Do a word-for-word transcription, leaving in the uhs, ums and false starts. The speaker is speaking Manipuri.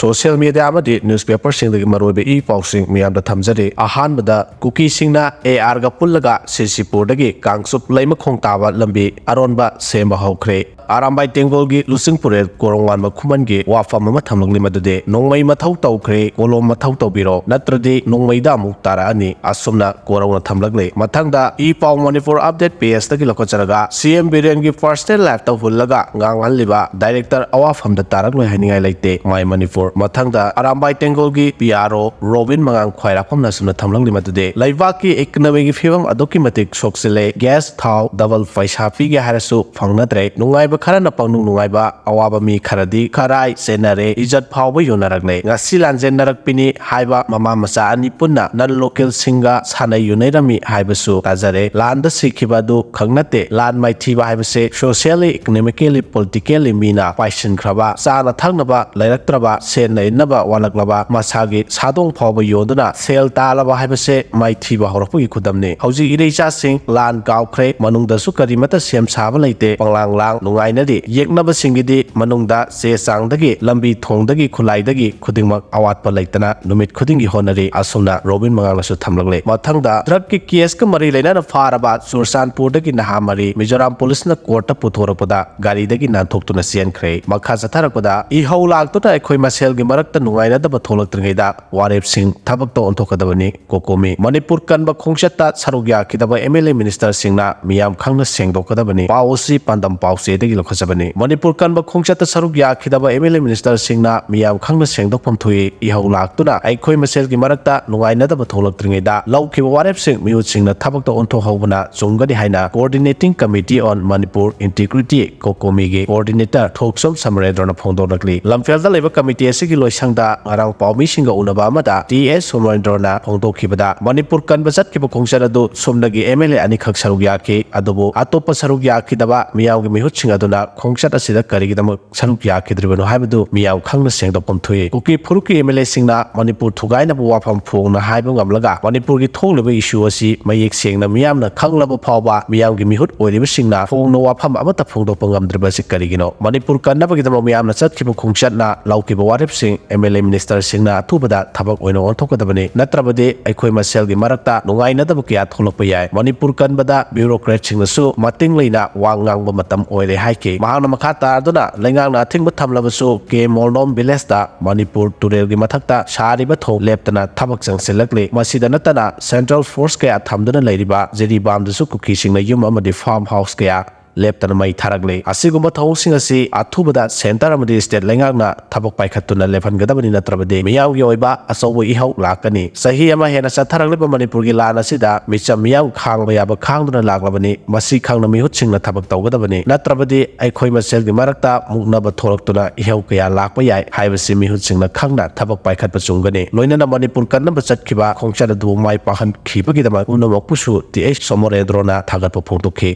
ꯁꯣꯁꯤꯌꯦꯜ ꯃꯤꯗꯤꯌꯥ ꯑꯃꯗꯤ ꯅ꯭ꯌꯨꯁꯄꯦꯄꯔꯁꯤꯡꯗꯒꯤ ꯃꯔꯨꯑꯣꯏꯕ ꯏ ꯄꯥꯎꯁꯤꯡ ꯃꯤꯌꯥꯝꯗ ꯊꯝꯖꯔꯤ꯫ ꯑꯍꯥꯟꯕꯗ, ꯀꯨꯀꯤꯁꯤꯡꯅ ꯑꯦ ꯑꯥꯔꯒ ꯄꯨꯜꯂꯒ ꯁꯤꯁꯤꯄꯨꯔꯗꯒꯤ ꯀꯥꯡꯆꯨꯞ ꯂꯩꯃꯈꯣꯡ ꯇꯥꯕ ꯂꯝꯕꯤ ꯑꯔꯣꯟꯕ ꯁꯦꯝꯕ ꯍꯧꯈ꯭ꯔꯦ꯫ ꯑꯔꯥꯝꯕꯥꯏ ꯇꯦꯡꯒꯣꯜꯒꯤ ꯂꯨꯆꯤꯡ ꯄꯨꯔꯦꯜ ꯀꯣꯔꯣꯡ ꯋꯥꯟꯕ ꯈꯨꯃꯟꯒꯤ ꯋꯥꯐꯝ ꯑꯃ ꯊꯝꯂꯛꯂꯤ, ꯃꯗꯨꯗꯤ ꯅꯣꯡꯃꯩ ꯃꯊꯧ ꯇꯧꯈ꯭ꯔꯦ, ꯀꯣꯂꯣꯝ ꯃꯊꯧ ꯇꯧꯕꯤꯔꯣ, ꯅꯠꯇ꯭ꯔꯗꯤ ꯅꯣꯡꯃꯩꯗ ꯑꯃꯨꯛ ꯇꯥꯔꯛꯑꯅꯤ꯫ ꯑꯁꯨꯝꯅ ꯀꯣꯔꯧꯅ ꯊꯝꯂꯛꯂꯤ꯫ ꯃꯊꯪꯗ ꯏ ꯄꯥꯎ ꯃꯅꯤꯄꯨꯔ ꯑꯞꯗꯦꯠ ꯄꯦꯖꯇꯒꯤ ꯂꯧꯈꯠꯆꯔꯒ ꯁꯤ ꯑꯦꯝ ꯕꯤꯔꯦꯟꯒꯤ ꯄꯔꯁꯅꯦꯜ ꯂꯥꯏꯐꯇ ꯍꯨꯜꯂꯒ ꯉꯥꯡꯍꯜꯂꯤꯕ ꯗꯥꯏꯔꯦꯛꯇꯔ ꯑꯋꯥꯐꯝꯗ ꯇꯥꯔꯛꯂꯣꯏ ꯍꯥꯏꯅꯤꯡꯉꯥꯏ ꯂꯩꯇꯦ꯫ ꯃꯥꯏ ꯃꯅꯤꯄꯨꯔ꯫ ꯃꯊꯪꯗ ꯑꯔꯥꯝꯕꯥꯏ ꯇꯦꯡꯒꯣꯜꯒꯤ ꯄꯤ ꯑꯥꯔ ꯑꯣ ꯔꯣꯕꯤꯟ ꯃꯉꯥꯡ ꯈ꯭ꯋꯥꯏꯔꯥꯛꯄꯝꯅ ꯑꯁꯨꯝꯅ ꯊꯝꯂꯛꯂꯤ, ꯃꯗꯨꯗꯤ ꯂꯩꯕꯥꯛꯀꯤ ꯏꯀꯅꯃꯤꯒꯤ ꯐꯤꯕꯝ ꯑꯗꯨꯛꯀꯤ ꯃꯇꯤꯛ ꯁꯣꯛꯆꯤꯜꯂꯦ, ꯒ꯭ꯌꯥꯁ ꯊꯥꯎ ꯗꯕꯜ ꯄꯩꯁꯥ ꯄꯤꯒꯦ ꯍꯥꯏꯔꯁꯨ ꯐꯪꯅꯗ꯭ꯔꯦ, ꯅꯨꯡꯉꯥꯏꯕ ꯈꯔꯅ ꯄꯪꯅꯨꯡ ꯅꯨꯡꯉꯥꯏꯕ, ꯑꯋꯥꯕ ꯃꯤ ꯈꯔꯗꯤ ꯈꯔꯥꯏ ꯆꯦꯟꯅꯔꯦ, ꯏꯖꯠ ꯐꯥꯎꯕ ꯌꯣꯟꯅꯔꯛꯂꯦ꯫ ꯉꯁꯤ ꯂꯥꯟꯖꯦꯟꯅꯔꯛꯄꯤꯅꯤ ꯍꯥꯏꯕ ꯃꯃꯥ ꯃꯆꯥ ꯑꯅꯤ ꯄꯨꯟꯅ ꯅꯟ ꯂꯣꯀꯦꯜꯁꯤꯡꯒ ꯁꯥꯟꯅꯩ ꯌꯨꯅꯩꯔꯝꯃꯤ ꯍꯥꯏꯕꯁꯨ ꯇꯥꯖꯔꯦ꯫ ꯂꯥꯟꯗ ꯁꯤꯈꯤꯕ ꯑꯗꯨ ꯈꯛ ꯅꯠꯇꯦ, ꯂꯥꯟ ꯃꯥꯏꯊꯤꯕ ꯍꯥꯏꯕꯁꯦ ꯁꯣꯁꯤꯌꯦꯜꯂꯤ, ꯏꯀꯅꯣꯃꯤꯀꯦꯜꯂꯤ, ꯄꯣꯂꯤꯇꯤꯀꯦꯜꯂꯤ ꯃꯤꯅ ꯄꯥꯏꯁꯤꯟꯈ꯭ꯔꯕ, ꯆꯥꯅ ꯊꯛꯅꯕ ꯂꯩꯔꯛꯇ꯭ꯔꯕ, ꯁꯦꯟꯅ ꯏꯟꯅꯕ ꯋꯥꯠꯂꯛꯂꯕ, ꯃꯁꯥꯒꯤ ꯁꯥꯗꯣꯡ ꯐꯥꯎꯕ ꯌꯣꯟꯗꯨꯅ ꯁꯦꯜ ꯇꯥꯜꯂꯕ ꯍꯥꯏꯕꯁꯦ ꯃꯥꯏꯊꯤꯕ ꯍꯧꯔꯛꯄꯒꯤ ꯈꯨꯗꯝꯅꯤ꯫ ꯍꯧꯖꯤꯛ ꯏꯔꯩꯆꯥꯁꯤꯡ ꯂꯥꯟ ꯀꯥꯎꯈ꯭ꯔꯦ, ꯃꯅꯨꯡꯗꯁꯨ ꯀꯔꯤꯃꯠꯇ ꯁꯦꯝ ꯁꯥꯕ ꯂꯩꯇꯦ, ꯄꯪꯂꯥꯡ ꯂꯥꯡ ꯅꯨꯡꯉꯥꯏꯅꯔꯤ꯫ ꯌꯦꯛꯅꯕꯁꯤꯡꯒꯤꯗꯤ ꯃꯅꯨꯡꯗ ꯆꯦ ꯆꯥꯡꯗꯒꯤ, ꯂꯝꯕꯤ ꯊꯣꯡꯗꯒꯤ, ꯈꯨꯠꯂꯥꯏꯗꯒꯤ ꯈꯨꯗꯤꯡꯃꯛ ꯑꯋꯥꯠꯄ ꯂꯩꯇꯅ ꯅꯨꯃꯤꯠ ꯈꯨꯗꯤꯡꯒꯤ ꯍꯣꯠꯅꯔꯤ꯫ ꯑꯁꯨꯝꯅ ꯔꯣꯕꯤꯟ ꯃꯉꯥꯡꯅꯁꯨ ꯊꯝꯂꯛꯂꯦ꯫ ꯃꯊꯪꯗ, ꯗ꯭ꯔꯒꯀꯤ ꯀꯦꯁꯀ ꯃꯔꯤ ꯂꯩꯅꯅ ꯐꯥꯔꯕ ꯆꯨꯔꯆꯥꯟꯄꯨꯔꯗꯒꯤ ꯅꯍꯥ ꯃꯔꯤ ꯃꯤꯖꯣꯔꯥꯝ ꯄꯨꯂꯤꯁꯅ ꯀꯣꯔꯠꯇ ꯄꯨꯊꯣꯔꯛꯄꯗ ꯒꯥꯔꯤꯗꯒꯤ ꯅꯥꯟꯊꯣꯛꯇꯨꯅ ꯆꯦꯟꯈ꯭ꯔꯦ꯫ ꯃꯈꯥ ꯆꯠꯊꯔꯛꯄꯗ, ꯏꯍꯧ ꯂꯥꯛꯇꯨꯅ ꯑꯩꯈꯣꯏ ꯃꯁꯦꯜꯒꯤ ꯃꯔꯛꯇ ꯅꯨꯡꯉꯥꯏꯅꯗꯕ ꯊꯣꯛꯂꯛꯇ꯭ꯔꯤꯉꯩꯗ ꯋꯥꯔꯦꯞꯁꯤꯡ ꯊꯕꯛꯇ ꯑꯣꯟꯊꯣꯛꯀꯗꯕꯅꯤ꯫ ꯀꯣꯀꯣꯃꯤ꯫ ꯃꯅꯤꯄꯨꯔ ꯀꯟꯕ ꯈꯣꯡꯆꯠꯇ ꯁꯔꯨꯛ ꯌꯥꯈꯤꯗꯕ ꯑꯦꯝ ꯑꯦꯜ ꯑꯦ ꯃꯤꯅꯤꯁꯇꯔꯁꯤꯡꯅ ꯃꯤꯌꯥꯝ ꯈꯪꯅ ꯁꯦꯡꯗꯣꯛꯀꯗꯕꯅꯤ꯫ ꯄꯥꯎ ꯑꯁꯤ ꯄꯥꯟꯗꯝ ꯄꯥꯎꯆꯦꯗꯒꯤ ꯂꯧꯈꯠꯆꯕꯅꯤ꯫ ꯃꯅꯤꯄꯨꯔ ꯀꯟꯕ ꯈꯣꯡꯆꯠꯇ ꯁꯔꯨꯛ ꯌꯥꯈꯤꯗꯕ ꯑꯦꯝ ꯑꯦꯜ ꯑꯦ ꯃꯤꯅꯤꯁꯇꯔꯁꯤꯡꯅ ꯃꯤꯌꯥꯝ ꯈꯪꯅ ꯁꯦꯡꯗꯣꯛꯐꯝ ꯊꯣꯛꯏ꯫ ꯏꯍꯧ ꯂꯥꯛꯇꯨꯅ ꯑꯩꯈꯣꯏ ꯃꯁꯦꯜꯒꯤ ꯃꯔꯛꯇ ꯅꯨꯡꯉꯥꯏꯅꯗꯕ ꯊꯣꯛꯂꯛꯇ꯭ꯔꯤꯉꯩꯗ ꯂꯧꯈꯤꯕ ꯋꯥꯔꯦꯞꯁꯤꯡ ꯃꯤꯍꯨꯠꯁꯤꯡꯅ ꯊꯕꯛꯇ ꯑꯣꯟꯊꯣꯛꯍꯧꯕꯅ ꯆꯨꯝꯒꯅꯤ ꯍꯥꯏꯅ Coordinating Committee on Manipur Integrity, ꯀꯣꯀꯣꯃꯤꯒꯤ ꯀꯣꯑꯣꯔꯗꯤꯅꯦꯇꯔ ꯊꯣꯛꯆꯣꯝ ꯁꯃꯔꯦꯟꯗ꯭ꯔꯅ ꯐꯣꯡꯗꯣꯔꯛꯂꯤ꯫ ꯂꯝꯐꯦꯜꯗ ꯂꯩꯕ ꯀꯃꯤꯇꯤ ꯑꯁꯤꯒꯤ ꯂꯣꯏꯁꯪꯗ ꯉꯔꯥꯡ ꯄꯥꯎꯃꯤꯁꯤꯡꯒ ꯎꯅꯕ ꯑꯃꯗ ꯇꯤ ꯑꯦꯁ ꯁꯣꯃꯔꯦꯟꯗ꯭ꯔꯅ ꯐꯣꯡꯗꯣꯛꯈꯤꯕꯗ, ꯃꯅꯤꯄꯨꯔ ꯀꯟꯕ ꯆꯠꯈꯤꯕ ꯈꯣꯡꯆꯠ ꯑꯗꯨ ꯁꯨꯞꯅꯒꯤ ꯑꯦꯝ ꯑꯦꯜ ꯑꯦ ꯑꯅꯤꯈꯛ ꯁꯔꯨꯛ ꯌꯥꯈꯤ, ꯑꯗꯨꯕꯨ ꯑꯇꯣꯞꯄ ꯁꯔꯨꯛ ꯌꯥꯈꯤꯗꯕ ꯃꯤꯌꯥꯝꯒꯤ ꯃꯤꯍꯨꯠꯁꯤꯡ ꯑꯗꯨ ꯈꯣꯡꯆꯠ ꯑꯁꯤꯗ ꯀꯔꯤꯒꯤꯗꯃꯛ ꯁꯔꯨꯛ ꯌꯥꯈꯤꯗ꯭ꯔꯤꯕꯅꯣ ꯍꯥꯏꯕꯗꯨ ꯃꯤꯌꯥꯝ ꯈꯪꯅ ꯁꯦꯡꯗꯣꯛꯐꯝ ꯊꯣꯛꯏ꯫ ꯀꯨꯀꯤ ꯐꯨꯔꯨꯞꯀꯤ ꯑꯦꯝ ꯑꯦꯜ ꯑꯦꯁꯤꯡꯅ ꯃꯅꯤꯄꯨꯔ ꯊꯨꯒꯥꯏꯅꯕ ꯋꯥꯐꯝ ꯐꯣꯡꯅ ꯍꯥꯏꯕ ꯉꯝꯂꯒ ꯃꯅꯤꯄꯨꯔꯒꯤ ꯊꯣꯛꯂꯤꯕ ꯏꯁꯨ ꯑꯁꯤ ꯃꯌꯦꯛ ꯁꯦꯡꯅ ꯃꯤꯌꯥꯝꯅ ꯈꯪꯂꯕ ꯐꯥꯎꯕ ꯃꯤꯌꯥꯝꯒꯤ ꯃꯤꯍꯨꯠ ꯑꯣꯏꯔꯤꯕꯁꯤꯡꯅ ꯐꯣꯡꯅ ꯋꯥꯐꯝ ꯑꯃꯠꯇ ꯐꯣꯡꯗꯣꯛꯄ ꯉꯝꯗ꯭ꯔꯤꯕꯁꯤ ꯀꯔꯤꯒꯤꯅꯣ? ꯃꯅꯤꯄꯨꯔ ꯀꯟꯅꯕꯒꯤꯗꯃꯛ ꯃꯤꯌꯥꯝꯅ ꯆꯠꯈꯤꯕ ꯈꯣꯡꯆꯠꯅ ꯂꯧꯈꯤꯕ ꯋꯥꯔꯦꯞꯁꯤꯡ ꯑꯦꯝ ꯑꯦꯜ ꯑꯦ ꯃꯤꯅꯤꯁꯇꯔꯁꯤꯡꯅ ꯑꯊꯨꯕꯗ ꯊꯕꯛ ꯑꯣꯏꯅ ꯑꯣꯟꯊꯣꯛꯀꯗꯕꯅꯤ, ꯅꯠꯇ꯭ꯔꯕꯗꯤ ꯑꯩꯈꯣꯏ ꯃꯁꯦꯜꯒꯤ ꯃꯔꯛꯇ ꯅꯨꯡꯉꯥꯏꯅꯗꯕ ꯀꯌꯥ ꯊꯣꯛꯂꯛꯄ ꯌꯥꯏ꯫ ꯃꯅꯤꯄꯨꯔ ꯀꯟꯕꯗ ꯕ꯭ꯌꯨꯔꯣꯀ꯭ꯔꯦꯠꯁꯤꯡꯅꯁꯨ ꯃꯇꯤꯡ ꯂꯩꯅ ꯋꯥ ꯉꯥꯡꯕ ꯃꯇꯝ ꯑꯣꯏꯔꯦ ꯍꯥꯏꯈꯤ꯫ ꯃꯍꯥꯛꯅ ꯃꯈꯥ ꯇꯥꯗꯨꯅ ꯂꯩꯉꯥꯛꯅ ꯑꯊꯤꯡꯕ ꯊꯝꯂꯕꯁꯨ ꯀꯦ ꯃꯣꯜꯅꯣꯝ ꯚꯤꯂꯦꯖꯇ ꯃꯅꯤꯄꯨꯔ ꯇꯨꯔꯦꯜꯒꯤ ꯃꯊꯛꯇ ꯁꯥꯔꯤꯕ ꯊꯣꯡ ꯂꯦꯞꯇꯅ ꯊꯕꯛ ꯆꯪꯁꯤꯜꯂꯛꯂꯤ꯫ ꯃꯁꯤꯗ ꯅꯠꯇꯅ ꯁꯦꯟꯇ꯭ꯔꯦꯜ ꯐꯣꯔꯁ ꯀꯌꯥ ꯊꯝꯗꯨꯅ ꯂꯩꯔꯤꯕ ꯖꯤꯔꯤꯕꯥꯝꯗꯁꯨ ꯀꯨꯀꯤꯁꯤꯡꯅ ꯌꯨꯝ ꯑꯃꯗꯤ ꯐꯥꯔꯝ ꯍꯥꯎꯁ ꯀꯌꯥ ꯂꯦꯞꯇꯅ ꯃꯩ ꯊꯥꯔꯛꯂꯤ꯫ ꯑꯁꯤꯒꯨꯝꯕ ꯊꯧꯑꯣꯡꯁꯤꯡ ꯑꯁꯤ ꯑꯊꯨꯕꯗ ꯁꯦꯟꯇꯔ ꯑꯃꯗꯤ ꯁ꯭ꯇꯦꯠ ꯂꯩꯉꯥꯛꯅ ꯊꯕꯛ ꯄꯥꯏꯈꯠꯇꯨꯅ ꯂꯦꯞꯍꯟꯒꯗꯕꯅꯤ, ꯅꯠꯇ꯭ꯔꯕꯗꯤ ꯃꯤꯌꯥꯝꯒꯤ ꯑꯣꯏꯕ ꯑꯆꯧꯕ ꯏꯍꯧ ꯂꯥꯛꯀꯅꯤ꯫ ꯆꯍꯤ ꯑꯃ ꯍꯦꯟꯅ ꯆꯠꯊꯔꯛꯂꯤꯕ ꯃꯅꯤꯄꯨꯔꯒꯤ ꯂꯥꯟ ꯑꯁꯤꯗ ꯃꯤꯆꯝ ꯃꯤꯌꯥꯝ ꯈꯥꯡꯕ ꯌꯥꯕ ꯈꯥꯡꯗꯨꯅ ꯂꯥꯛꯂꯕꯅꯤ꯫ ꯃꯁꯤ ꯈꯪꯅ ꯃꯤꯍꯨꯠꯁꯤꯡꯅ ꯊꯕꯛ ꯇꯧꯒꯗꯕꯅꯤ, ꯅꯠꯇ꯭ꯔꯕꯗꯤ ꯑꯩꯈꯣꯏ ꯃꯁꯦꯜꯒꯤ ꯃꯔꯛꯇ ꯃꯨꯛꯅꯕ ꯊꯣꯛꯂꯛꯇꯨꯅ ꯏꯍꯧ ꯀꯌꯥ ꯂꯥꯛꯄ ꯌꯥꯏ ꯍꯥꯏꯕꯁꯤ ꯃꯤꯍꯨꯠꯁꯤꯡꯅ ꯈꯪꯅ ꯊꯕꯛ ꯄꯥꯏꯈꯠꯄ ꯆꯨꯝꯒꯅꯤ꯫ ꯂꯣꯏꯅꯅ ꯃꯅꯤꯄꯨꯔ ꯀꯟꯅꯕ ꯆꯠꯈꯤꯕ ꯈꯣꯡꯆꯠ ꯑꯗꯨ ꯃꯥꯏ ꯄꯥꯛꯍꯟꯈꯤꯕꯒꯤꯗꯃꯛ ꯄꯨꯝꯅꯃꯛꯄꯨꯁꯨ ꯇꯤ ꯑꯩꯆ ꯁꯣꯃꯣꯔꯦꯟꯗ꯭ꯔꯣꯅ ꯊꯥꯒꯠꯄ ꯐꯣꯡꯗꯣꯛꯈꯤ꯫